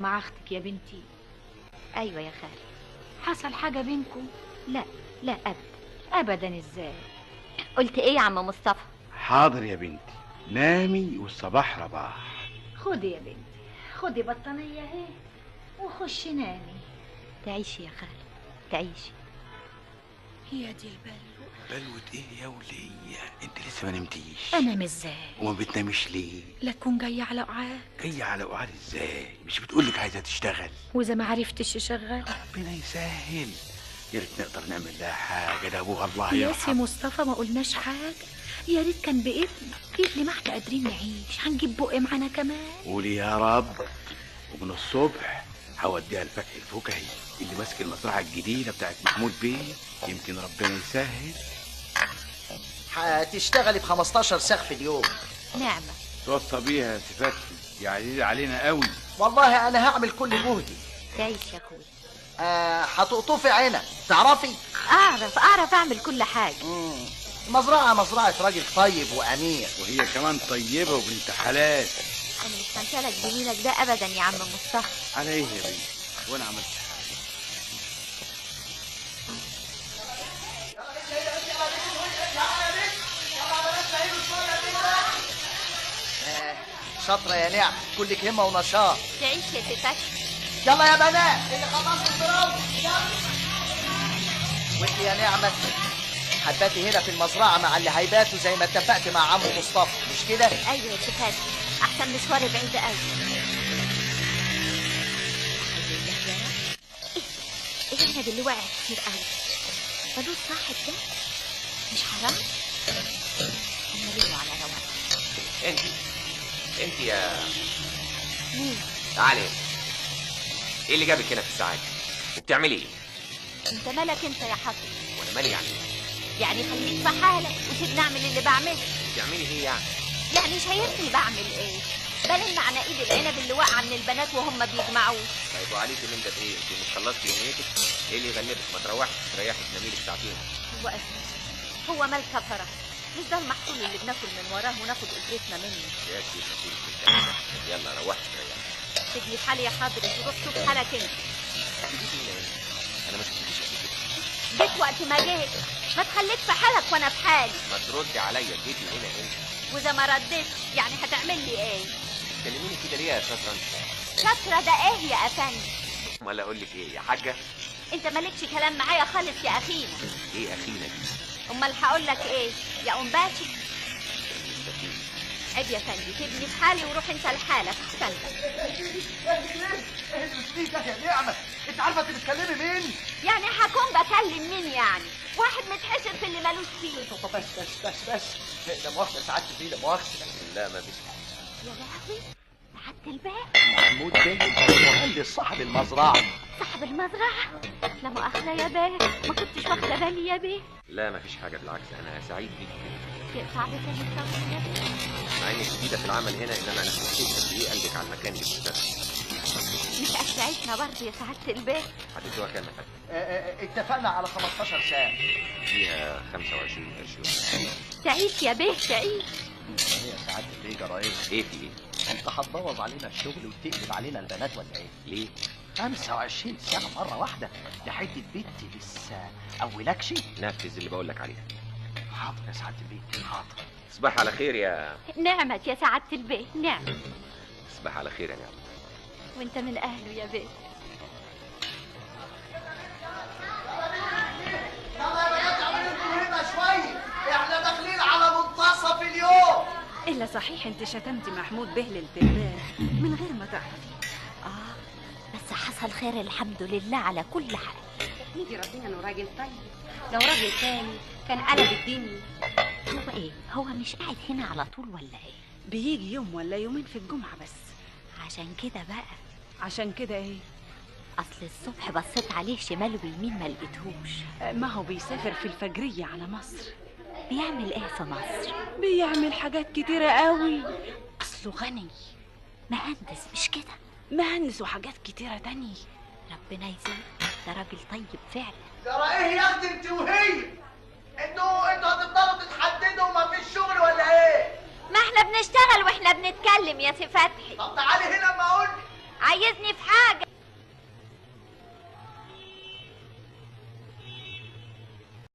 مع اختك يا بنتي؟ ايوه يا خالي. حصل حاجة بينكم؟ لا لا ابدا. ابدا ازاي؟ قلت ايه يا عم مصطفى؟ حاضر يا بنتي، نامي والصباح رباح. خدي يا بنتي، خدي بطانيه اهي وخشي نامي. تعيشي يا خالي تعيشي. يا دي البلوة. بلوة ايه يا ولية؟ انت لسه ما نمتيش؟ انا ازاي؟ وما بتناميش ليه؟ لا تكون جاية على قعاد. جاية على قعاد ازاي؟ مش بتقولك عايزة تشتغل؟ واذا ما عرفتش اشغل؟ ربنا يسهل، يا ريت نقدر نعمل لها حاجة، ده ابوها الله يرحمه. يا سي مصطفى ما قلناش حاجة، يا ريت كان بإذنك، اللي ما احنا قادرين نعيش هنجيب بق معانا كمان. قولي يا رب. ومن الصبح هوديها الفتح الفكهي اللي ماسك المزرعة الجديدة بتاعت محمود بيه، يمكن ربنا يسهل. هتشتغلي ب 15 ساعة في اليوم. نعمة. توصى بيها يا سي فتحي، دي عزيزة علينا قوي. والله أنا هعمل كل جهدي. تعيش يا أخويا. هتقطفي عينك، تعرفي؟ أعرف أعمل كل حاجة. المزرعة مزرعة راجل طيب وأمير. وهي كمان طيبة وبنت حلال. أنا مش هنسالك جميلك ده أبدا يا عم مصطفى. على إيه يا بنتي؟ وأنا عملت حاجة؟ شاطرة يا نعم، كلك همة ونشاط. تعيش يا سي فتحي. يلا يا بنات اللي خلصوا الضرب يلا. وانت يا نعمة هتباتي هنا في المزرعة مع اللي هيباتوا زي ما اتفقت مع عمو مصطفى، مش كده؟ ايوه يا سي فتحي، احسن مشوار بعيد قوي. ايه العنب اللي وقع كتير قوي؟ فلوس صاحب ده مش حرام؟ انا ليه على رواق. انت يا مين؟ تعالي. ايه اللي جابك هنا في الساعات؟ وبتعملي ايه؟ انت مالك انت يا حسن؟ وانا مالي يعني؟ يعني خليك في حالك وسيبني اعمل اللي بعمله. بتعملي ايه يعني؟ يعني شايفني بعمل ايه؟ بلم عناقيد العنب اللي واقعه من البنات وهم بيجمعوه. طيب وعليكي من ده بايه؟ انت مش خلصتي يوميتك؟ ايه اللي يغلبك؟ ما تروحي تريحي تنامي لك ساعتين. هو ايه؟ هو مال كفره؟ مش ده المحصول اللي بناكل من وراه وناخد اجرتنا منه؟ يا شيخ ما تقولي. يلا روحي تريحي. سيبني في حالي يا حضرتك وروح شوف حالك انت. انا ما شفتكيش قبل كده. جيت وقت ما جيت، ما تخليك في حالك وانا في حالي. ما تردي عليا، جيتي هنا امتى؟ واذا ما رديتش يعني هتعمل لي ايه؟ تكلميني كده ليه يا شاطرة انت؟ شاطرة ده ايه يا افندي؟ امال اقول لك ايه يا حاجة؟ انت مالكش كلام معايا خالص يا اخينا. ايه اخينا دي؟ امال هقول لك ايه يا ام باشي؟ عيب يا فندي، سيبني في حالي وروح انت لحالك احسن لك. ايه ده يا نعمه؟ انت عارفه انت بتكلمي مين؟ يعني هكون بكلم مين يعني؟ واحد متحشر في اللي مالوش فيه. طب بس بس بس بس، لا مؤاخذة سعادة البيه، لا مؤاخذة. لا ما فيش حاجة. يا لهوي سعادة البيه، محمود بيه المهندس صاحب المزرعة. صاحب المزرعة؟ لا مؤاخذة يا بيه، ما كنتش واخده بالي يا بيه. لا ما فيش حاجة، بالعكس انا سعيد بيك كده. يقطع لسانك طبعا يا بيه. مع انك جديدة في العمل هنا، انما انا حسيت قد ايه قلبك على المكان اللي بتشتغل. مش اكل عيشنا برضه يا سعادة البيه. هتدوها كام يا فندم؟ اتفقنا على 15 ساعة. فيها 25 قرش. تعيش يا بيه تعيش. ايه يا سعادة البيه جرايد؟ ايه في ايه؟ انت هتبوظ علينا الشغل وتقلب علينا البنات ولا ايه؟ ليه؟ 25 ساعة مرة واحدة، ده حتة بنت لسه أولكش؟ نفذ اللي بقول لك عليه. حاضر يا سعادة البيه، حاضر. تصبح على خير يا نعمة يا سعادة البيه، نعمة. تصبح على خير يا نعمة. وانت من أهله يا بيه. يلا يا بنات اعملوا لكم هنا شوية، احنا داخلين على منتصف اليوم. إلا صحيح انت شتمتي محمود بيه ليلة امبارح من غير ما تعرفي. بس حصل خير الحمد لله على كل حال. احمدي ربنا انه راجل طيب، لو راجل تاني كان قلب الدنيا. هو ايه؟ هو مش قاعد هنا على طول ولا ايه؟ بيجي يوم ولا يومين في الجمعة بس. عشان كده بقى. عشان كده ايه؟ اصل الصبح بصيت عليه شمال ويمين ما لقيتهوش. ما هو بيسافر في الفجرية على مصر. بيعمل ايه في مصر؟ بيعمل حاجات كتيرة قوي، اصله غني. مهندس مش كده؟ مهندس وحاجات كتيرة تانية. ربنا يزيد، ده راجل طيب فعلا. ترى ايه يا اختي انت وهي؟ انتوا هتفضلوا تتحددوا ومفيش شغل ولا ايه؟ ما احنا بنشتغل واحنا بنتكلم يا سي فتحي. طب تعالي هنا اما اقول. عايزني في حاجة؟